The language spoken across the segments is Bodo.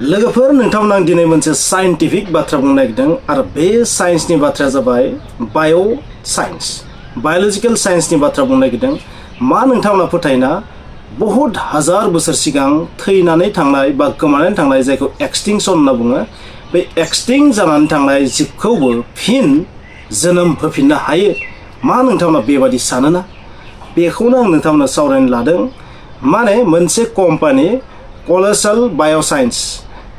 लोगोफोर नोंथांमोन आं दिनै मोनसे साइन्टिफिक बाथ्रा बुंनो नागिरदों आरो बे साइन्सनि बाथ्राया जाबाय बाय'साइन्स बाय'लजिकेल साइन्सनि बाथ्रा बुंनो नागिरदों मा नोंथांमोना फोथायना बहुत हाजार बोसोर सिगां थैनानै थांनाय बा गोमानानै थांनाय जायखौ एक्सटिंक्शन होनना बुङो बे एक्सटिंक्ट जानानै थांनाय जिबखौबो फिन जोनोम होफिननो हायो मा नोंथांमोना बेबादि सानोना बेखौनो आं नोंथांमोना सावरायनो लादों माने मोनसे कम्पानि कलोसाल बाय'साइन्स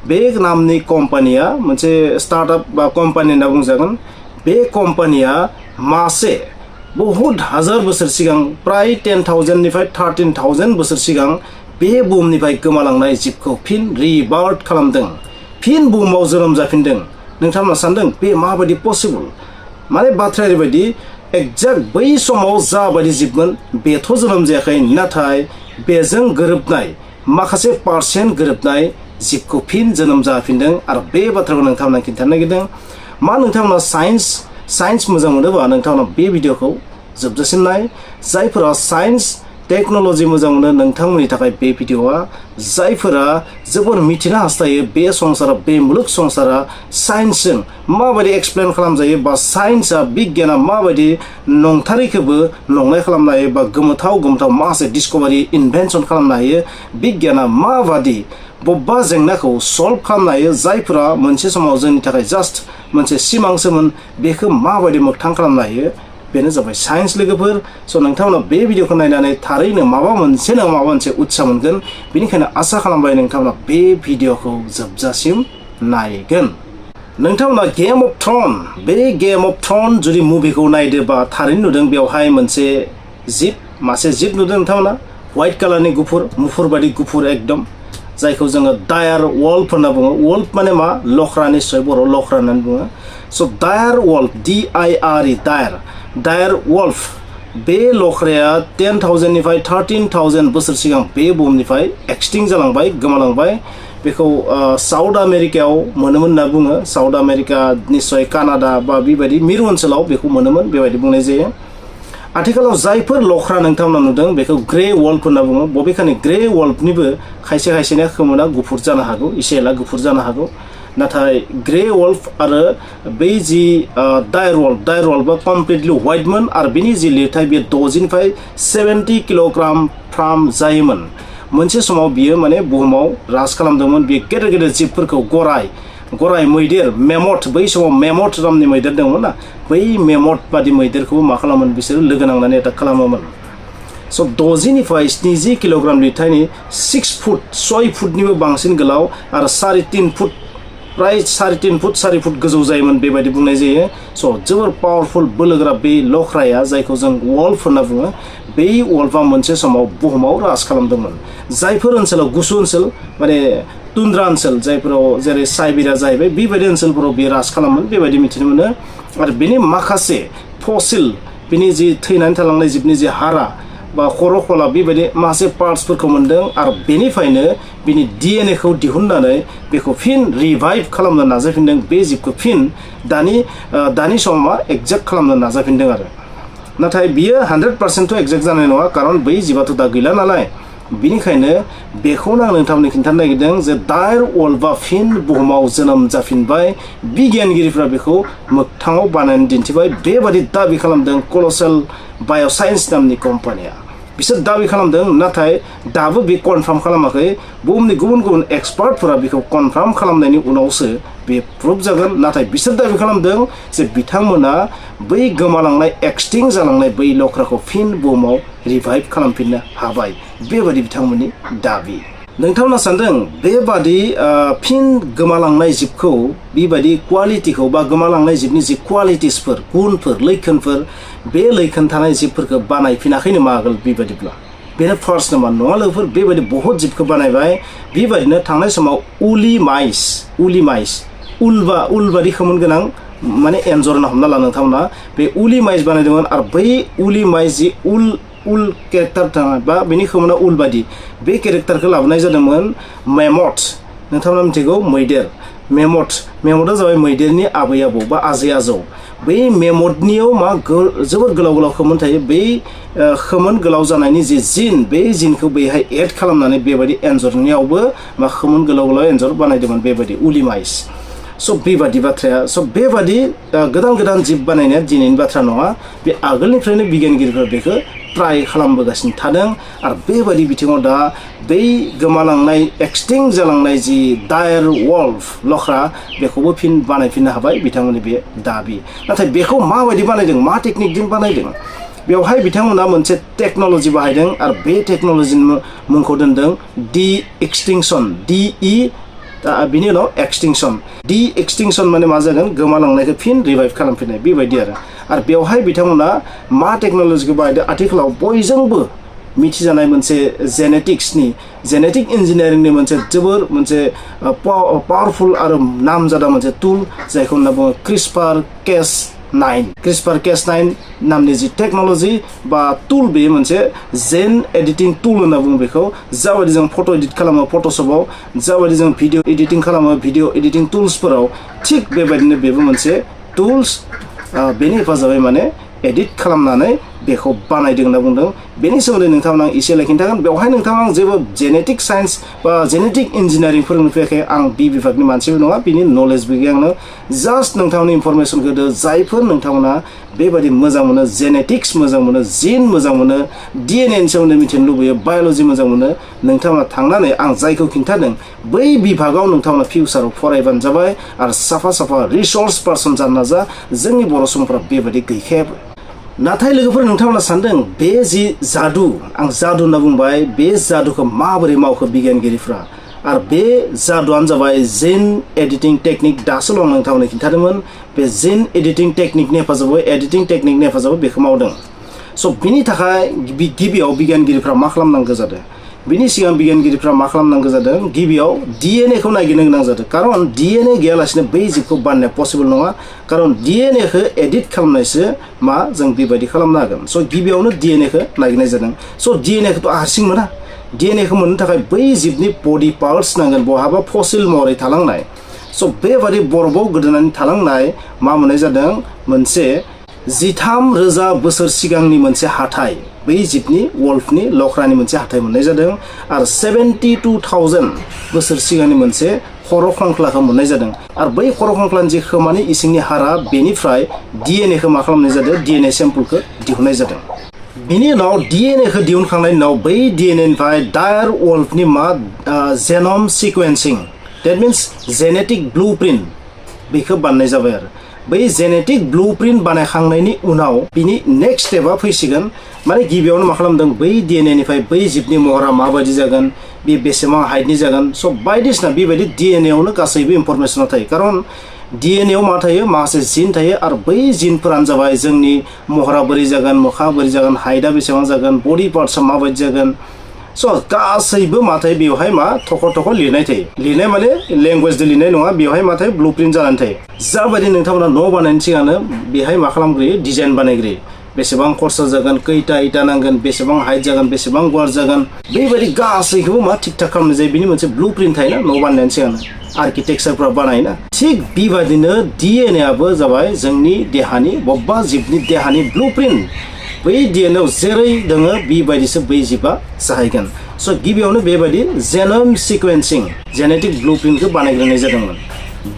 बे नामनि कम्पानिया मोनसे स्टार्टआप बा कम्पानि होनना बुंजागोन बे कम्पानिया मासे बहुत हाजार बोसोर सिगां प्राय 10,000 निफ्राय 13,000 बोसोर सिगां बे बुहुमनिफ्राय गोमालांनाय जिबखौ फिन रिबार्थ खालामदों फिन बुहुमाव जोनोम जाफिनदों नोंथांमोना सानदों बे माबायदि पसिबल माने बाथ्राया ओरैबायदि एक्जाक्ट बै समाव जाबायदि जिबमोन बेथ' जोनोम जायाखै नाथाय बेजों गोरोबनाय माखासे पार्सेन्ट गोरोबनाय जिबखौ फिन जोनोम जाफिनदों आरो बे बाथ्राखौ नोंथांमोना खिन्थानो नागिरदों मा नोंथांमोना साइन्स मोजां मोनोबा नोंथांमोना बे भिडिअखौ जोबजासिम नाय जायफोरा साइन्स टेक्न'लजि मोजां मोनो नोंथांमोननि थाखाय बे भिडिअआ जायफोरा जोबोर मिथिनो हास्थायो बे संसारा बे मुलुग संसारा साइन्सजों माबायदि एक्सप्लेन खालामजायो बा साइन्सआ बिगियाना माबायदि नंथारैखौबो नंनाय खालामनो हायो बा गोमोथाव माखासे डिस्कभारि इनभेन्सन खालामनो हायो बिगियाना माबादि बबेबा जेंनाखौ सल्भ खालामनो हायो जायफोरा मोनसे समाव जोंनि थाखाय जास्ट मोनसे सिमांसोमोन बेखौ माबायदि मोगथां खालामनो हायो बेनो जाबाय साइन्स लोगोफोर स' नोंथांमोना बे भिडिअखौ नायनानै थारैनो माबा मोनसे उत्सा मोनगोन बेनिखायनो आसा खालामबाय नोंथांमोना बे भिडिअखौ जोबजासिम नायगोन नोंथांमोना गेम अफ थ्रन बे गेम अफ थ्रन जुदि मुभिखौ नायदोबा थारैनो नुदों बेवहाय मोनसे मासे जिब नुदों नोंथांमोना व्हाइट कालारनि मुफुर बायदि गुफुर एकदम जायखौ जोङो डायर वल्फ होनना बुङो वल्फ माने मा लख्रा निश्चय बर' लख्रा होननानै बुङो स' dire wolf DIRE dire wolf बे लख्राया 10,000 निफ्राय 13,000 बोसोर सिगां बे बुहुमनिफ्राय एक्सटिंक्ट जालांबाय गोमालांबाय बेखौ साउथ आमेरिकायाव मोनोमोन होनना बुङो साउथ आमेरिका निश्चय कानाडा बा बेबायदि मिरु ओनसोलाव बेखौ मोनोमोन बेबायदि बुंनाय जायो आथिखालाव जायफोर लख्रा नोंथांमोना नुदों बेखौ ग्रे वल्फ होनना बुङो बबेखानि ग्रे वल्फनिबो खायसेना खोमोना गुफुर जानो हागौ एसे एला गुफुर जानो हागौ नाथाय ग्रे वल्फ आरो बै जि डायर वल्फआ कमप्लिटलि व्हाइटमोन आरो बिनि जि लिरथाय बे 60 निफ्राय 70 किल'ग्राम फ्राम जायोमोन मोनसे समाव बियो माने बुहुमाव राज खालामदोंमोन बे गेदेर जिबफोरखौ गराय मैदेर मेमथ बै समाव मेमथ नामनि मैदेर दंमोन ना बै मेमथ बादि मैदेरखौबो मा खालामोमोन बिसोरो लोगो नांनानै एटाक खालामोमोन स' 60 निफ्राय 70 किल'ग्राम लिरथायनि 6 फुटनिबो बांसिन गोलाव आरो 3.5 फुट प्राय 4 फुट गोजौ जायोमोन बेबायदि बुंनाय जायो स' जोबोर पावारफुल बोलोग्रा बे लख्राया जायखौ जों वल्फ होनना बुङो बै वल्फआ मोनसे समाव बुहुमाव राज खालामदोंमोन जायफोर ओनसोलाव गुसु ओनसोल माने तुन्द्रा ओनसोल जायफोराव जेरै साइबेरिया जाहैबाय बेबायदि ओनसोलफोराव बे राज खालामोन बेबायदि मिथिनो मोनो आरो बेनि माखासे फसिल बिनि जि थैनानै थालांनाय जिबनि जि हारा बा खर' खला बेबायदि माखासे पार्ट्सफोरखौ मोन्दों आरो बेनिफ्रायनो बिनि DNA खौ दिहुननानै बेखौ फिन रिभाइभ खालामनो नाजाफिनदों बे जिबखौ फिन दानि समाव एक्जेक्ट खालामनो नाजाफिनदों आरो नाथाय बियो 100% एक्जेक्ट जानाय नङा खारन बै जिबाथ' दा गैला नालाय बिनिखायनो बेखौनो आं नोंथांमोननो खिन्थानो नागिरदों जे डायर वल्फआ फिन बुहुमाव जोनोम जाफिनबाय बिगियानगिरिफ्रा बेखौ मोगथाङाव बानायनानै दिन्थिबाय बेबादि दाबि खालामदों कलोसाल बाय'साइन्स नामनि कम्पानिया बिसोर दाबि खालामदों नाथाय दाबो बे कनफार्म खालामाखै बुहुमनि गुबुन एक्सपार्टफोरा बेखौ कनफार्म खालामनायनि उनावसो बे प्रुफ जागोन नाथाय बिसोर दाबि खालामदों जे बिथांमोना बै गोमालांनाय एक्सटिंक्ट जालांनाय बै लख्राखौ फिन बुहुमाव रिभाइभ खालामफिननो हाबाय बेबादि बिथांमोननि दाबि नोंथांमोना सानदों बेबादि फिन गोमालांनाय जिबखौ बेबायदि क्वालिटिखौ बा गोमालांनाय जिबनि जि क्वालिटिसफोर गुनफोर लैखोनफोर बे लैखोन थानाय जिबफोरखौ बानायफिनाखैनो मा आगोल बेबायदिब्ला बेनो फार्स्ट नामा नङा लोगोफोर बेबायदि बहुत जिबखौ बानायबाय बेबायदिनो थांनाय समाव उल बादि खोमोन गोनां माने एन्जर होनना हमना ला नोंथांमोना बे उली माइस बानायदोंमोन आरो बै उली माइस जि उल केरेक्टार थानाय बा बेनि खोमोना उल बादि बे केरेक्टारखौ लाबोनाय जादोंमोन मेमथ नोंथांमोना मिथिगौ मैदेर मेमदा जाबाय मैदेरनि आबै आबौ बा आजै आजौ बै मेमदनियाव मा जोबोर गोलाव गोलाव खोमोन थायो बै खोमोन गोलाव जानायनि जे जिन बे जिनखौ बेहाय एड खालामनानै बेबायदि एन्जरनियावबो मा खोमोन गोलाव गोलाव एन्जर बानायदोंमोन बेबायदि उलिमाइस स' बेबादि बाथ्राया स' बेबादि गोदान जिब बानायनाया दिनैनि बाथ्रा नङा बे आगोलनिफ्रायनो बिगियानगिरिफोरा बेखौ ट्राइ खालामबोगासिनो थादों आरो बेबादि बिथिङाव दा बै गोमालांनाय एक्सटिंक्ट जालांनाय जि डायर वल्फ लख्रा बेखौबो फिन बानायफिननो हाबाय बिथांमोननि बे दाबि नाथाय बेखौ माबायदि बानायदों मा टेकनिकजों बानायदों बेवहाय बिथांमोना मोनसे टेक्न'लजि बाहायदों आरो बे टेक्न'लजिनि मुंखौ दोनदों डि एक्सटिंक्सन DE बिनि उनाव एक्सटिंक्सन डि एक्सटिंक्सन माने मा जागोन गोमालांनायखौ फिन रिभाइभ खालामफिननाय बेबायदि आरो बेवहाय बिथांमोना मा टेक्न'लजिखौ बाहायदों आथिखालाव बयजोंबो मिथिजानाय मोनसे जेनेटिक इन्जिनियारिंनि मोनसे जोबोर मोनसे पावारफुल आरो नामजादा मोनसे टुल जायखौ होनना बुङो CRISPR-Cas9 नामनि जि टेक्न'लजि बा टुल बे मोनसे जेन एडिटिं टुल होनना बुङो बेखौ जाबायदि जों फट' एडिट खालामो फट'शपआव जाबायदि जों भिडिअ एडिटिं खालामो भिडिअ एडिटिं टुल्सफोराव थिग बेबायदिनो बेबो मोनसे टुल्स बेनि हेफाजाबै माने एडिट खालामनानै बेखौ बानायदों होनना बुंदों बेनि सोमोन्दै नोंथांमोन आं एसे लाखिनो थागोन बेवहाय नोंथांमोन आं जेबो जेनेटिक साइन्स बा जेनेटिक इन्जिनियारिं फोरोंनो फैयाखै आं बि बिभागनि मानसिबो नङा बिनि नलेजबो गैया आंनो जास्ट नोंथांमोननि इनफरमेसनखौ होदो जायफोर नोंथांमोना बेबायदि मोजां मोनो जेनेटिक्स मोजां मोनो जिन मोजां मोनो DNAनि सोमोन्दै मिथिनो लुबैयो बाय'लजि मोजां मोनो नोंथांमोना थांनानै आं जायखौ खिन्थादों बै बिभागाव नोंथांमोना फिउचाराव फरायबानो जाबाय आरो साफा रिसर्स पार्सन जानो नाजा जोंनि बर' सुबुंफोरा बेबायदि गैखायाबो नाथाय लोगोफोर नोंथांमोना सानदों बे जि जादु आं जादु होनना बुंबाय बे जादुखौ माबोरै मावखो बिगियानगिरिफ्रा आरो बे जादुआनो जाबाय जिन एडिटिं टेकनिक दासोल' आं नोंथांमोननो खिन्थादोंमोन बे जिन एडिटिं टेकनिकनि हेफाजाबै बेखौ मावदों स' बिनि थाखाय गिबियाव बिगियानगिरिफ्रा मा खालामनांगौ जादों बिनि सिगां बिगियानगिरिफ्रा मा खालामनांगौ जादों गिबियाव DNAखौ नागिरनो गोनां जादों खारन DNA गैयालासिनो बै जिबखौ बानायनाया पसिबल नङा खारन DNAखौ एडिट खालामनायसो मा जों बेबायदि खालामनो हागोन स' गिबियावनो DNAखौ नागिरनाय जादों स' DNAखौथ' हारसिं मोना DNAखौ मोननो थाखाय बै जिबनि बडि पार्ट्स नांगोन बहाबा फसिल महरै थालांनाय स' बेबादि बरफआव गोदोनानै थालांनाय मा मोननाय जादों मोनसे 13,000 बोसोर सिगांनि मोनसे हाथाय बै जिबनि वल्फनि लख्रानि मोनसे हाथाय मोननाय जादों आरो 72,000 बोसोर सिगांनि मोनसे खर' खंख्लाखौ मोननाय जादों आरो बै खर' खंख्लानि जे खोमानि इसिंनि हारा बेनिफ्राय DNAखौ मा खालामनाय जादों DNA सेम्पोलखौ दिहुननाय जादों बिनि उनाव DNAखौ दिहुनखांनायनि उनाव बै DNAनिफ्राय डायर वल्फनि मा जेनम सिक्वेन्सिं डेट मिन्स जेनेटिक ब्लुप्रिन्ट बेखौ बानायनाय जाबाय आरो बै जेनेटिक ब्लुप्रिन्ट बानायखांनायनि उनाव बिनि नेक्स्ट स्टेपआ फैसिगोन माने गिबियावनो मा खालामदों बै DNAनिफ्राय बै जिबनि महरा माबायदि जागोन बे बेसेबां हाइटनि जागोन स' बायदिसिना बेबायदि DNAयावनो गासैबो इनफरमेसना थायो खारन DNAयाव मा थायो माखासे जिन थायो आरो बै जिनफोरानो जाबाय जोंनि महरा बोरै जागोन मोखाङा बोरै जागोन हाइटआ बेसेबां जागोन बडि पार्ट्सआ माबायदि जागोन स' गासैबो मा थायो बेवहाय मा थख' लिरनाय थायो लिरनाय माने लेंगुवेजजों लिरनाय नङा बेवहाय मा थायो ब्लुप्रिन्ट जानानै थायो जाबायदि नोंथांमोना न' बानायनायनि सिगांनो बेहाय मा खालामग्रोयो डिजाइन बानायग्रोयो बेसेबां खरसा जागोन खैथा इटा नांगोन बेसेबां हाइट जागोन बेसेबां गुवार जागोन बेबायदि गासैखौबो मा थिक थाक खालामनाय जायो बिनि मोनसे ब्लुप्रिन्ट थायोना न' बानायनायनि सिगांनो आर्किटेक्चारफ्रा बानायोना थिग बेबायदिनो DNAयाबो जाबाय जोंनि देहानि बबेबा जिबनि देहानि ब्लुप्रिन्ट बै DNAयाव जेरै दोङो बेबायदिसो बै जिबा जाहैगोन स' गिबियावनो बेबायदि जेनम सिक्वेन्सिं जेनेटिक ब्लुप्रिन्टखौ बानायग्रोनाय जादोंमोन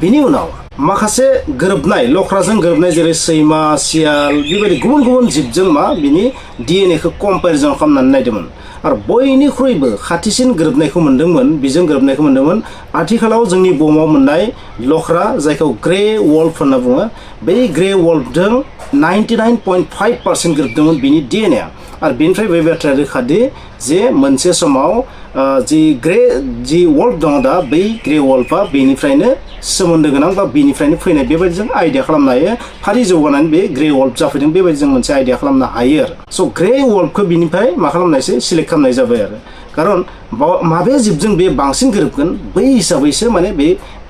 बिनि उनाव माखासे गोरोबनाय लख्राजों गोरोबनाय जेरै सैमा सियाल बेबायदि गुबुन जिबजों मा बिनि DNAखौ कम्पेरिजन खालामनानै नायदोंमोन आरो बयनिख्रुइबो खाथिसिन गोरोबनायखौ मोनदोंमोन आथिखालाव जोंनि बुहुमाव मोननाय लख्रा जायखौ ग्रे वल्फ होनना बुङो बै ग्रे वल्फजों 99.5% गोरोबदोंमोन बिनि DNAया आरो बेनिफ्राय बे बाथ्राया रोखादि जे मोनसे समाव जि वल्फ दङ दा बै ग्रे वल्फआ बेनिफ्रायनो सोमोन्दो गोनां बा बेनिफ्रायनो फैनाय बेबायदि जों आइडिया खालामनो हायो फारि जौगानानै बे ग्रे वल्फ जाफैदों बेबायदि जों मोनसे आइडिया खालामनो हायो आरो स' ग्रे वल्फखौ बिनिफ्राय मा खालामनायसै सिलेक्ट खालामनाय जाबाय आरो खारन माबे जिबजों बे बांसिन गोरोबगोन बै हिसाबैसो माने बे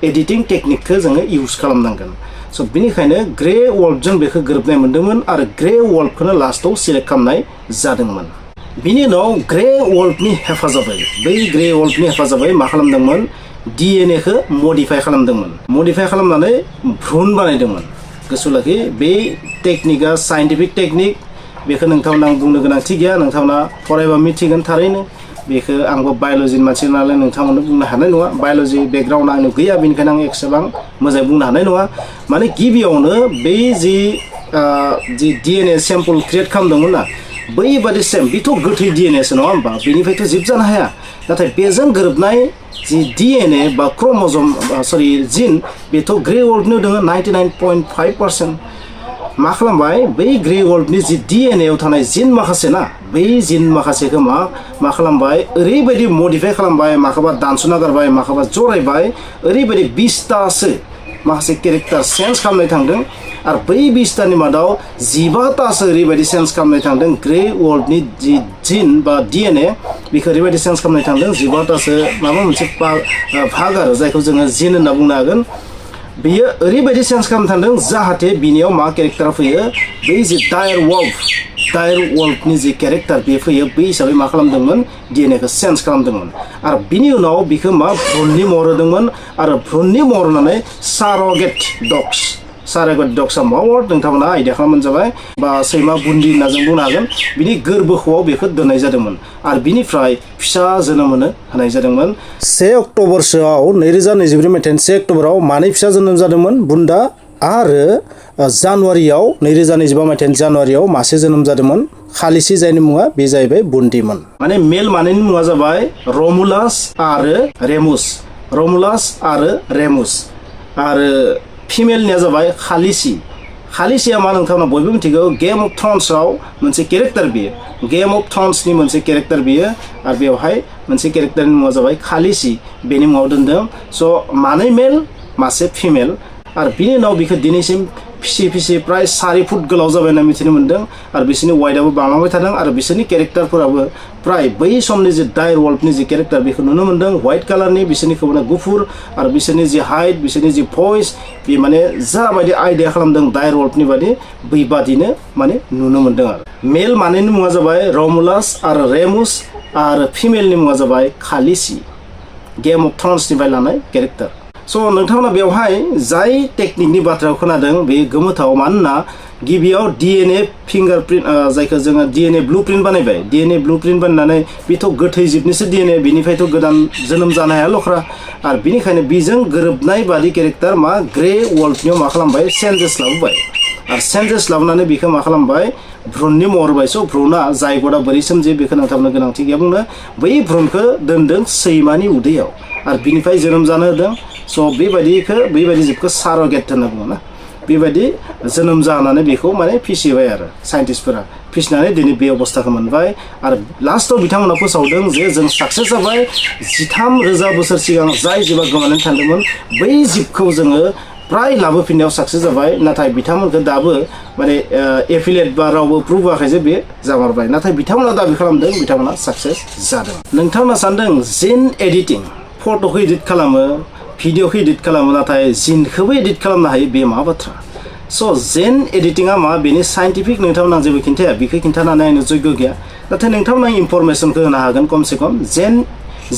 एडिटिं टेकनिकखौ जोङो इउज खालामनांगोन स' बेनिखायनो ग्रे वल्फजों बेखौ गोरोबनाय मोन्दोंमोन आरो ग्रे वल्फखौनो लास्टआव सिलेक्ट खालामनाय जादोंमोन बिनि उनाव ग्रे वल्फनि हेफाजाबै मा खालामदोंमोन DNA खौ मडिफाइ खालामदोंमोन मडिफाइ खालामनानै भ्रुन बानायदोंमोन गोसोआव लाखि बे टेकनिकआ साइन्टिफिक टेकनिक बेखौ नोंथांमोना आं बुंनो गोनांथि गैया नोंथांमोना फरायबा मिथिगोन थारैनो बेखौ आंबो बाय'ल'जिनि मानसि नालाय नोंथांमोननो बुंनो हानाय नङा बाय'ल'जि बेकग्राउन्ड आंनाव गैया बेनिखायनो आं एसेबां मोजाङै बुंनो हानाय नङा माने गिबियावनो बै जि DNA सेम्पल क्रिएट खालामदोंमोन ना बैबादि सेम बेथ' गोथै DNAसो नङा होमबा बेनिफ्रायथ' जिब जानो हाया नाथाय बेजों गोरोबनाय जि DNA बा क्रोमोजोम जिन बेथ' ग्रे वर्ल्डनियाव दङ 99.5% मा खालामबाय बै ग्रे वर्ल्डनि जि DNA आव थानाय जिन माखासे ना बै जिन माखासेखौ मा खालामबाय ओरैबायदि मडिफाइ खालामबाय माखौबा दानस'ना गारबाय माखौबा जरायबाय ओरैबायदि 20तासो माखासे केरेक्टार चेन्ज खालामनाय थांदों आरो बै 20तानि मादाव 15तासो ओरैबायदि चेन्ज खालामनाय थांदों ग्रे वर्ल्डनि जि जिन बा DNA बेखौ ओरैबायदि चेन्ज खालामनाय थांदों 15तासो माबा मोनसे भाग आरो जायखौ जोङो जिन होनना बुंनो हागोन बेयो ओरैबायदि चेन्ज खालामनो थांदों जाहाथे बिनियाव मा केरेक्टार फैयो बै जि डायर वल्फनि जि केरेक्टार बे फैयो बै हिसाबै मा खालामदोंमोन DNA खौ चेन्ज खालामदोंमोन आरो बिनि उनाव बेखौ मा भ्रुननि महर होदोंमोन आरो भ्रुननि महर होनानै सार'गेट डग्सआ मा वार्ड नोंथांमोना आइडिया खालामबानो जाबाय बा सैमा बुन्दि होनना जों बुंनो हागोन बिनि गोरबोखौआव बेखौ दोननाय जादोंमोन आरो बिनिफ्राय फिसा जोनोम होनाय जादोंमोन 1 अक्ट'बरसोआव 2024 मायथाइनि 1 अक्ट'बराव मानै फिसा जोनोम जादोंमोन बुन्दा आरो जानुवारियाव 2025 मायथाइनि जानुवारियाव मासे जोनोम जादोंमोन खालिसि जायनि मुङा बे जाहैबाय बुन्दिमोन माने मेल मानैनि मुङा जाबाय रमुलास आरो रेमुस आरो फिमेलनिया जाबाय खालिसिया मा नोंथांमोना बयबो मिथिगौ गेम अफ थ्रन्सआव मोनसे केरेक्टार बियो गेम अफ थ्रन्सनि मोनसे केरेक्टार बियो आरो बेवहाय मोनसे केरेक्टारनि मुङा जाबाय खालिसि बेनि मुङाव दोनदों स' मानै मेल मासे फिमेल आरो बिनि उनाव बेखौ दिनैसिम फिसि प्राय 4 फुट गोलाव जाबाय होनना मिथिनो मोन्दों आरो बिसोरनि वाइडआबो बांलांबाय थादों आरो बिसोरनि केरेक्टारफोराबो प्राय बै समनि जे डायर वल्फनि जे केरेक्टार बेखौ नुनो मोन्दों व्हाइट कालारनि बिसोरनि खोबोना गुफुर आरो बिसोरनि जि हाइट बिसोरनि जि भइस बे माने जाबायदि आइडिया खालामदों डायर वल्फनि बादि बैबादिनो माने नुनो मोन्दों आरो मेल मानैनि मुङा जाबाय रमुलास आरो रेमुस आरो फिमेलनि मुङा जाबाय खालिसि गेम अफ थ्रन्सनिफ्राय लानाय केरेक्टार स' नोंथांमोना बेवहाय जाय टेकनिकनि बाथ्राखौ खोनादों बे गोमोथाव मानोना गिबियाव DNA फिंगारप्रिन्ट जायखौ जोङो DNA ब्लुप्रिन्ट बानायबाय DNA ब्लुप्रिन्ट बानायनानै बेथ' गोथै जिबनिसो DNA बिनिफ्रायथ' गोदान जोनोम जानो हाया लख्रा आरो बिनिखायनो बेजों गोरोबनाय बादि केरेक्टार मा ग्रे वल्फनियाव मा खालामबाय चेन्जेस लाबोबाय आरो चेन्जेस लाबोनानै बेखौ मा खालामबाय भ्रुननि महर होबाय स' भ्रुना जायगदा बोरै सोमजियो बेखौ नोंथांमोननो गोनांथि गैया बुंनो बै भ्रुनखौ दोनदों सैमानि उदैयाव आरो बिनिफ्राय जोनोम जानो होदों स' बेबायदि जिबखौ सार'गेट होनना बुङो ना बेबायदि जोनोम जानानै बेखौ माने फिसिबाय आरो साइन्टिस्टफोरा फिसिनानै दिनै बे अबस्थाखौ मोनबाय आरो लास्टआव बिथांमोना फोसावदों जे जों साक्सेस जाबाय 13,000 बोसोर सिगां जाय जिबा गोमानानै थांदोंमोन बै जिबखौ जोङो प्राय लाबोफिननायाव साक्सेस जाबाय नाथाय बिथांमोनखौ दाबो माने एफिलिएट बा रावबो प्रुभ होआखै जे बे जामारबाय नाथाय बिथांमोना दाबि खालामदों बिथांमोना साक्सेस जादों नोंथांमोना सानदों जिन एडिटिं फट'खौ एडिट खालामो भिडिअखौ एडिट खालामो नाथाय जिनखौबो एडिट खालामनो हायो बे मा बाथ्रा स' जेन एडिटिङा मा बेनि साइन्टिफिक नोंथांमोना जेबो खिन्थाया बेखौ खिन्थानानै आंनो जग्य गैया नाथाय नोंथांमोना इनफरमेसनखौ होनो हागोन खमसे खम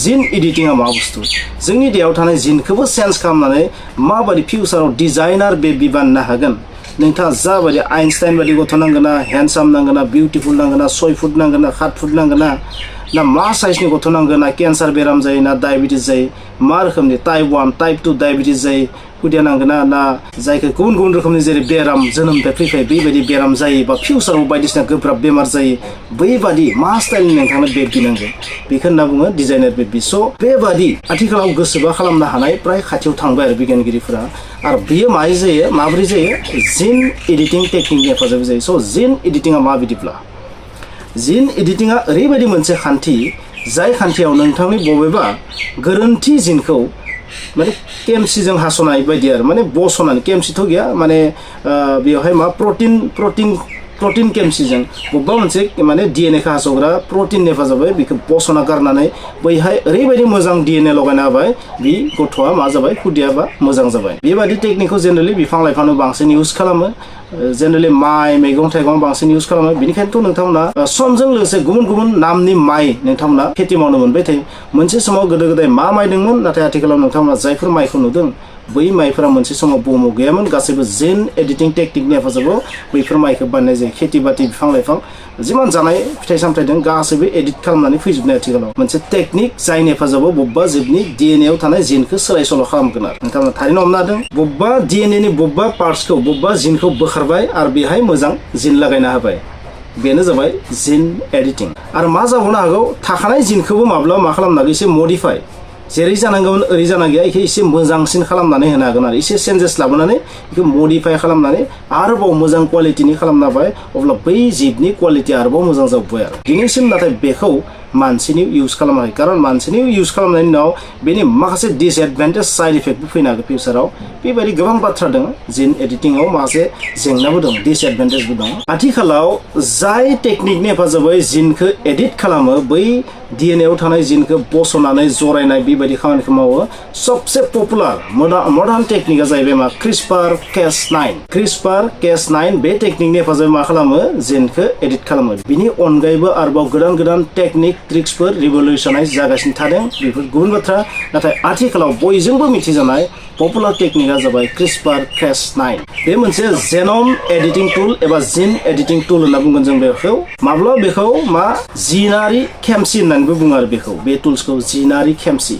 जिन एडिटिङा मा बुस्थु जोंनि देहायाव थानाय जिनखौबो चेन्ज खालामनानै माबायदि फिउचाराव डिजाइनार बेबि बानायनो हागोन नोंथाङा जाबायदि आइनस्टाइन बायदि गथ' नांगोन ना हेन्डसाम नांगोन ना बिउटिफुल नांगोन ना 6 फुट नांगोन ना 7 फुट नांगोन ना मा साइजनि गथ' नांगोन ना केन्सार बेराम जायो ना डायबिटिस जायो मा रोखोमनि टाइप 1 टाइप 2 डायबिटिस जायो खुदिया नांगोन ना जायखौ गुबुन रोखोमनि जेरै बेराम जोनोमनिफ्राय फैबाय बेबायदि बेराम जायो बा फिउचाराव बायदिसिना गोब्राब बेमार जायो बैबादि मा स्टाइलनि नोंथांनो बेबि नांगोन बेखौ होनना बुङो डिजाइनार बेबि स' बेबादि आथिखालाव गोसोबा खालामनो हानाय प्राय खाथियाव थांबाय आरो बिगियानगिरिफोरा आरो बियो माबोरै जायो जिन एडिटिं टेकनिकनि हेफाजाबै जायो स' जिन एडिटिङा माबायदिब्ला जिन एडिटिङा ओरैबायदि मोनसे खान्थि जाय खान्थियाव नोंथांनि बबेबा गोरोन्थि जिनखौ माने केमसिजों हास'नाय बायदि आरो माने बस'नानै केमसिथ' गैया माने बेवहाय मा प्रटिन केमसिजों बबेबा मोनसे माने डिएनएखौ हास'ग्रा प्रटिननि हेफाजाबै बेखौ बस'ना गारनानै बैहाय ओरैबायदि मोजां डिएनए लगायना होबाय बे गथ'आ मा जाबाय खुदियाबा मोजां जाबाय बेबायदि टेकनिकखौ जेनेरेलि बिफां लाइफांनो बांसिन इउज खालामो जेनेरेलि माइ मैगं थाइगं बांसिन इउज खालामो बेनिखायनोथ' नोंथांमोना समजों लोगोसे गुबुन गुबुन नामनि माइ नोंथांमोना खेथि मावनो मोनबाय थायो मोनसे समाव गोदो गोदाय मा माइ दंमोन नाथाय आथिखालाव नोंथांमोना जायफोर माइखौ नुदों बै माइफोरा मोनसे समाव बुहुमाव गैयामोन गासैबो जेन एडिटिं टेकनिकनि हेफाजाबाव बैफोर माइखौ बानायनाय जायो खेथि बाथि बिफां लाइफां जिमान जानाय फिथाइ सामथाइ दं गासैबो एडिट खालामनानै फैजोबनाय आथिखालाव मोनसे टेकनिक जायनि हेफाजाबाव बबेबा जिबनि डिएनएआव थानाय जिनखौ सोलाय सोल' खालामगोन आरो नोंथांमोना थारैनो हमनो हादों बबेबा डिएनएनि बबेबा पार्ट्सखौ बबेबा जिनखौ बोखारबाय आरो बेहाय मोजां जिन लागायना होबाय बेनो जाबाय जिन एडिटिं आरो मा जाबावनो हागौ थाखानाय जिनखौबो माब्लाबा मा खालामनो हागौ एसे मडिफाइ जेरै जानांगौमोन ओरै जानांगौ बेखौ एसे मोजांसिन खालामनानै होनो हागोन आरो एसे चेन्जेस लाबोनानै बेखौ मडिफाइ खालामनानै आरोबाव मोजां क्वालिटिनि खालामना होबाय अब्ला बै जिबनि क्वालिटि आरोबाव मोजां जाबोबाय आरो दिनैसिम नाथाय बेखौ मानसिनि इउज खालामनो हायो खारन मानसिनि इउज खालामनायनि उनाव बेनि माखासे डिसएडभान्टेज साइड इफेक्टबो फैनो हागौ फिउचाराव बेबायदि गोबां बाथ्रा दङ जिन एडिटिंआव माखासे जेंनाबो दं डिसएडभान्टेजबो दं आथिखालाव जाय टेकनिकनि हेफाजाबै जिनखौ एडिट खालामो बै डिएनएआव थानाय जिनखौ बस'नानै जरायनाय बेबायदि खामानिखौ मावो सबसे पपुलार मडार्न टेकनिकआ जाहैबाय मा CRISPR-Cas9 बे टेकनिकनि हेफाजाबै मा खालामो जिनखौ एडिट खालामो बिनि अनगायैबो आरोबाव गोदान गोदान टेकनिक ट्रिक्सफोर रिभलिउसनाइज जागासिनो थादों बेफोर गुबुन बाथ्रा नाथाय आथिखालाव बयजोंबो मिथिजानाय पपुलार टेकनिकआ जाबाय CRISPR-Cas9 बे मोनसे जेनम एडिटिं टुल एबा जिन एडिटिं टुल होनना बुंगोन जों बेखौ बेखौ मा जिनारि खेमसि होननानैबो बुङो आरो बेखौ बे टुल्सखौ जिनारि खेमसि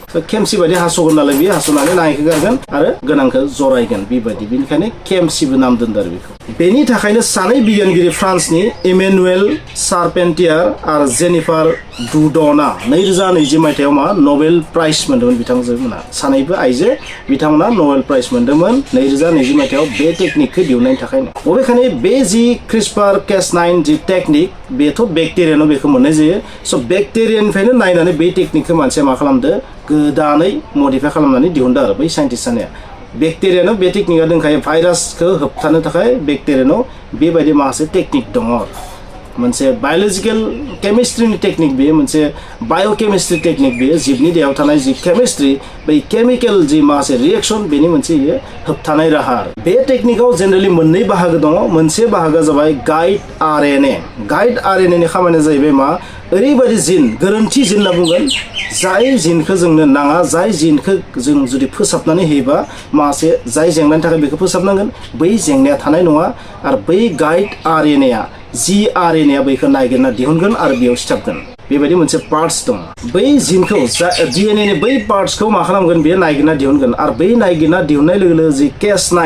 बायदि हास'गोन नालाय बेयो हास'नानै नायखौ गारगोन आरो गोनांखौ जरायगोन बेबायदि बेनिखायनो खेमसिबो नाम दोनदों आरो बेखौ बेनि थाखायनो सानै बिगियानगिरि फ्रान्सनि इमेनुएल सार्पेन्टियार आरो जेनिफार डुडना 2020 मायथाइयाव मा नबेल प्राइज मोन्दोंमोन बिथांमोना सानैबो आइजो बिथांमोना नबेल प्राइज मोन्दोंमोन 2020 मायथाइयाव बे टेकनिकखौ दिहुननायनि थाखायनो बबेखानि बे जि CRISPR-Cas9 जि टेकनिक बेथ' बेक्टेरियानाव बेखौ मोननाय जायो स' बेक्टेरियानिफ्रायनो नायनानै बे टेकनिकखौ मानसिया मा खालामदो गोदानै मडिफाइ खालामनानै दिहुनदों आरो बै साइन्टिस्ट सानैया बेक्टेरियानाव बे टेकनिकआ दंखायो भाइरासखौ होबथानो थाखाय बेक्टेरियानाव बेबायदि माखासे टेकनिक दङ मोनसे बाय'लजिकेल केमिस्ट्रिनि टेकनिक बेयो मोनसे बाय'केमिस्ट्रि टेकनिक बेयो जिबनि देहायाव थानाय जि केमिस्ट्रि बै केमिकेल जि माखासे रिएक्सन बेनि मोनसे होबथानाय राहा बे टेकनिकआव जेनेरेलि मोननै बाहागो दङ मोनसे बाहागोआ जाबाय गाइड आरएनएनि खामानिया जाहैबाय मा ओरैबायदि जिन गोरोन्थि जिन होनना बुंगोन जाय जिनखौ जोंनो नाङा जाय जिनखौ जों जुदि फोसाबनानै होयोबा माखासे जाय जेंनानि थाखाय बेखौ फोसाबनांगोन बै जेंनाया थानाय नङा आरो बै गाइड आरएनएआ जिआरएनएआ बैखौ नागिरना दिहुनगोन आरो बेयाव सिथाबगोन बेबायदि मोनसे पार्ट्स दं बै जिनखौ डिएनएनि बै पार्ट्सखौ मा खालामगोन बेयो नागिरना दिहुनगोन आरो बै नागिरना दिहुननाय लोगो लोगो जि Cas9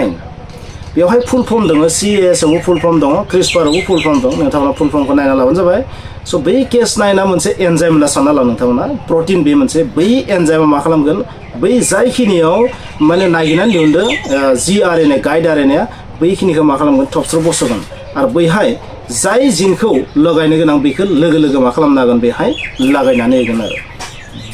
बेवहाय फुल फर्म दङ CASआवबो फुल फर्म दङ CRISPRआवबो फुल फर्म दं नोंथांमोना फुल फर्मखौ नायना लाबानो जाबाय स' बै Cas9आ मोनसे एन्जाइम होनना सानना ला नोंथांमोना प्रटिन बे मोनसे बै एन्जाइमा मा खालामगोन बै जायखिनियाव माने नागिरनानै दिहुनदों जिआरएनए गाइड आरएनएआ बैखिनिखौ मा खालामगोन थबस्र' बस'गोन आरो बैहाय जाय जिनखौ लगायनो गोनां बेखौ लोगो लोगो मा खालामनो हागोन बेहाय लागायनानै होगोन आरो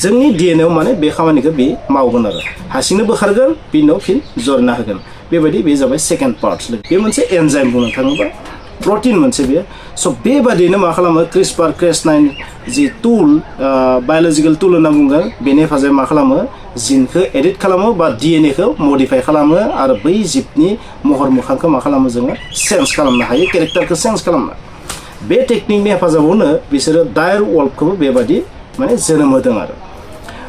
जोंनि डिएनएआव माने बे खामानिखौ बे मावगोन आरो हारसिंनो बोखारगोन बिनि उनाव फिन जरायना होगोन बेबायदि बे जाबाय सेकेन्ड पार्ट बे मोनसे एन्जाइम बुंनो थाङोबा प्रटिन मोनसे बे स' बेबादिनो मा खालामो CRISPR-Cas9 जि टुल बाय'लजिकेल टुल होनना बुंगोन बेनि हेफाजाबै मा खालामो जिनखौ एडिट खालामो बा डिएनएखौ मडिफाइ खालामो आरो बै जिबनि महर मोखांखौ मा खालामो जोङो चेन्ज खालामनो हायो केरेक्टारखौ चेन्ज खालामनो बे टेकनिकनि हेफाजाबावनो बिसोरो डायर वल्फखौबो बेबादि माने जोनोम होदों आरो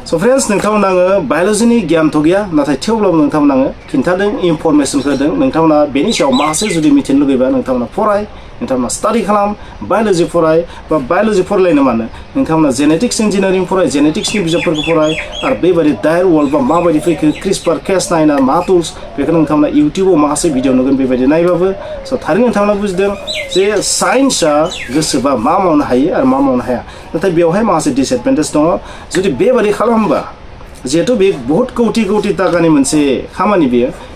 स' फ्रेन्ड्स नोंथांमोना आङो बाय'लजिनि गियानथ' गैया नाथाय थेवब्लाबो नोंथांमोना आङो खिन्थादों इनफरमेसनखौ होदों नोंथांमोना बेनि सायाव माखासे जुदि मिथिनो लुगैबा नोंथांमोना फराय नोंथांमोना स्टाडि खालाम बाय'लजि फराय बा बाय'लजि फरायलायनो मानो नोंथांमोना जेनेटिक्स इन्जिनियारिं फराय जेनेटिक्सनि बिजाबफोरखौ फराय आरो बेबायदि डायर वल्फआ माबायदि फैखो CRISPR-Cas9 मा टुल्स बेखौ नोंथांमोना इउटिउबाव माखासे भिडिअ नुगोन बेबायदि नायबाबो स' थारैनो नोंथांमोना बुजिदों जे साइन्सआ गोसोबा मा मावनो हायो आरो मा मावनो हाया नाथाय बेवहाय माखासे डिसएडभान्टेज दङ जुदि बेबायदि खालामोबा जिहेथु बे बहुत कौटि ताकानि मोनसे खामानि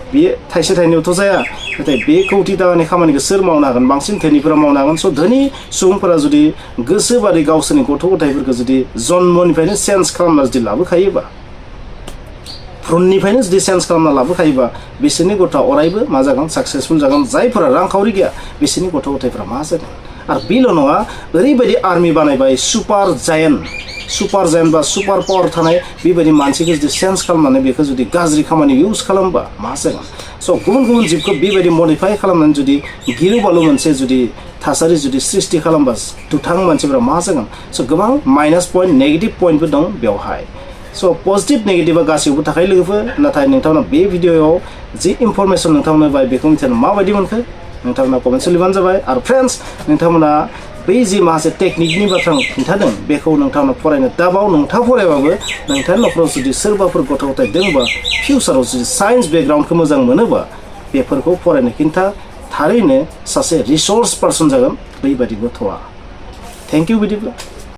बेयो थाइसे थाइनैयावथ' जाया नाथाय बे कौटि ताकानि खामानिखौ सोर मावनो हागोन बांसिन धोनिफोरा मावनो हागोन स' धोनि सुबुंफोरा जुदि गोसोबादि गावसोरनि गथ' गथायफोरखौ जुदि जन्मनिफ्रायनो चेन्ज खालामना जुदि लाबोखायोबा भ्रुणनिफ्रायनो जुदि चेन्ज खालामना लाबोखायोबा बिसोरनि गथ'आ अरायबो मा जागोन साक्सेसफुल जागोन जायफोरा रांखावरि गैया बिसोरनि गथ' गथायफोरा मा जागोन आरो बेल' नङा ओरैबायदि आर्मि बानायबाय सुपार जायेन्ट सुपार जेन बा सुपार पावार थानाय बेबायदि मानसिखौ जुदि चेन्ज खालामनानै बेखौ जुदि गाज्रि खामानि इउज खालामबा मा जागोन स' गुबुन गुबुन जिबखौ बेबायदि मडिफाइ खालामनानै जुदि गिलु बालु मोनसे जुदि थासारि जुदि सृष्टि खालामबा दुथां मानसिफोरा मा जागोन स' गोबां माइनास पइन्ट नेगेटिभ पइन्टबो दं बेवहाय स' पजिटिभ नेगेटिभा गासैबो थाखाय लोगोफोर नाथाय नोंथांमोना बे भिडिअ'आव जि इनफरमेसन नोंथांमोननो बाय बेखौ मिथिनो माबायदि मोनखो नोंथांमोना कमेन्ट लिरबानो जाबाय आरो फ्रेन्ड्स नोंथांमोना बै जि माखासे टेकनिकनि बाथ्रा खिन्थादों बेखौ नोंथांमोना फरायनो दाबाव नोंथाङा फरायबाबो नोंथांनि न'खराव जुदि सोरबाफोर गथ' गथाय दंबा फिउचाराव जुदि साइन्स बेकग्राउन्डखौ मोजां मोनोबा बेफोरखौ फरायनो खिन्था थारैनो सासे रिसर्स पार्सन जागोन बैबायदि गथ'आ थेंक इउ बिदिब्ला